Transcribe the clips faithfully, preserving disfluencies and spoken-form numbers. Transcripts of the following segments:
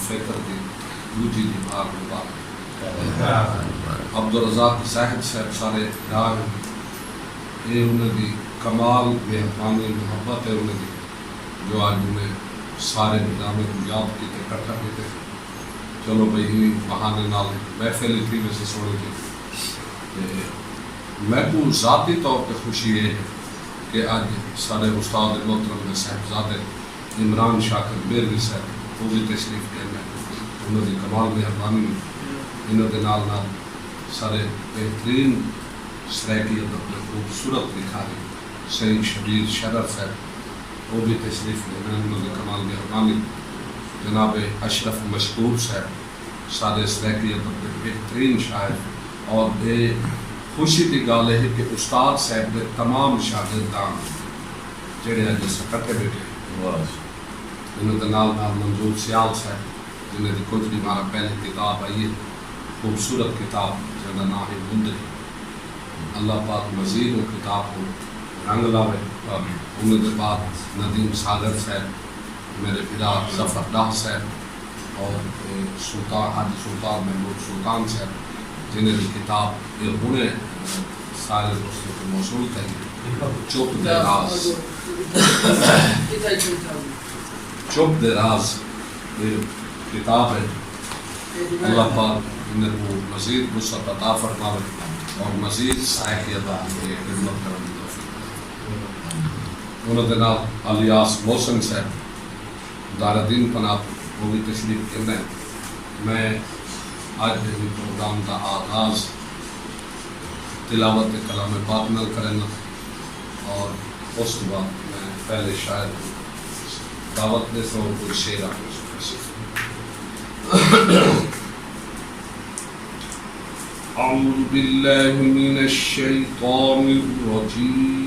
فطر دی ݙوجھی دیہاڑ مبارک۔ عبدالرزاق زاہد صاحب سارے بھرا ہن۔ اے انہاں دی کمال مہربانی محبت ہے انہاں دی، جو اڄ انہیں سارے بھراواں کوں یاد کیتے کٹھا کیتے۔ چلو بھئی، ایں بہانے نال ہک محفل ہی تھی ویسی سوہݨی جی۔ تے میکوں ذاتی طور تے خوشی اے ہے کہ اڄ ساݙے استاد محترم دے صاحبزادے عمران شاکر میروی صاحب، او وی تشریف گھن آئے۔ انہاں دی کمال مہربانی ہے۔ انہاں دے نال نال ساݙے بہترین سرائیکی ادب دے خوبصورت لکھاری سئیں شبیر شرر صاحب، او وی تشریف گھن آئے۔ انہاں دی کمال مہربانی۔ جناب اشرف مشکور صاحب، ساݙے سرائیکی ادب دے بہترین شاعر، اور اے خوشی دی ڳالھ ہے کہ استاد صاحب دے تمام شاگردان جیڑھے اڄ اساں کٹھے ٻیٹھے ہیں۔ واہ۔ انہاں دے نال نال منظور سیال صاحب، جنہاں دی کجھ ݙینھ مارا پہلے کتاب آئی ہے، خوبصورت کتاب جیندا ناں ہے مندری۔ اللہ پاک مزید اوں کتاب کوں رنگ لاوے۔ آمین۔ انہاں دے بعد ندیم ساگر صاحب، میݙے بھرا ظفر ڈاہ صاحب، اور اے سلطان، حاجی سلطان محمود سلطان صاحب، جنہیں دی کتاب اے ہݨے سارے دوستوں کوں موصول تھئی، چپ دے راز۔ چپ دے راز، اے کتاب ہے۔ اللہ پاک انہیں کوں مزید وسعت عطا فرماوے اور مزید سرائیکی ادب دی خدمت کرݨ دی توفیق ݙے۔ انہاں دے نال الیاس محسن صاحب، دار الدین پناہ، او وی تشریف گھن آئے۔ میں اڄ دے ایں پروگرام دا آغاز تلاوت کلام پاک نال کرینداں اور اس توں بعد میں پہلے شاعر کوں دعوت ݙیساں اور کجھ شعر آکھݨ شروع کریساں۔ أعوذ بالله من الشيطان الرجيم.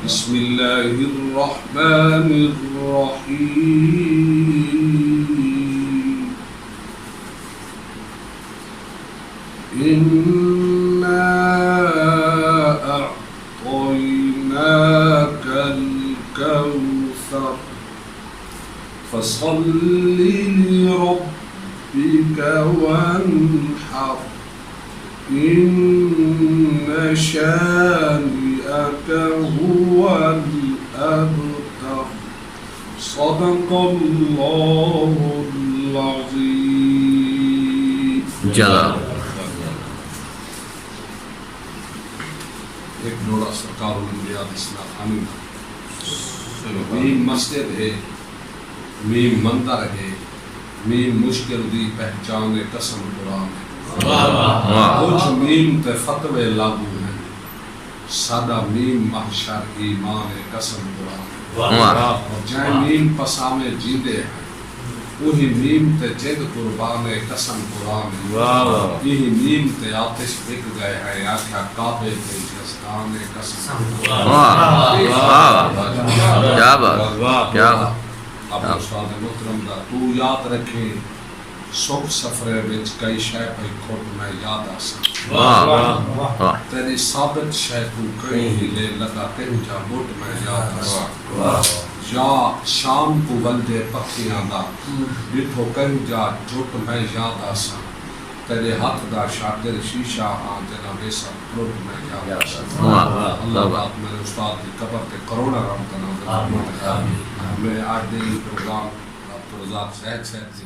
بسم الله الرحمن الرحيم. إنا أعطيناك الكوثر. فصل لربك وانحر. إن شانئك هو الأبتر. صدق الله العظيم. جزاک اللہ۔ ایک جوڑا سرکار الانبیاء دی ثناء خوانی دا۔ میم مسجد ہے، میم مندر ہے، میم مشکل دی پہچان ہے، قسم قرآن ہے۔ واہ، واہ۔ کجھ میم تے فتوے لاگو ہن، ساݙا میم محشر ایمان ہے، قسم قرآن ہے۔ واہ۔ اور جئیں میم پساویں جیندے ہن، اوہی میم تے جند قربان ہے، قسم قرآن ہے۔ واہ، واہ۔ ایہی میم تے آتش وک ڳئے ہیں، آکھیا کعبے تے یزدان ہے، قسم قرآن ہے۔ واہ، واہ۔ کیا بات، واہ، کیا بات۔ اپݨے استاد محترم دا توں یاد رکھیں، سکھ سفریں وچ کئی شے پئی کھٹ میں یاد آساں۔ واہ، واہ۔ تیݙی ثابت شے کوں کہیں ہیلے لڳا، کہیں جا مٹ میں یاد آساں۔ واہ۔ یا شام کوں ولدے پکھیاں دا، ݙٹھو کہیں جا جٹ میں یاد آساں۔ تیݙے ہتھ دا شاگرد شیشہ ہاں، جݙاں ویساں ترٹ میں یاد آساں۔ واہ، واہ، اللہ پاک میݙے استاد دی قبر تے کروڑاں رحمتاں نازل فرماوے۔ آمین۔ میں اڄ دے ایں پروگرام عبدالرزاق زاہد صاحب دی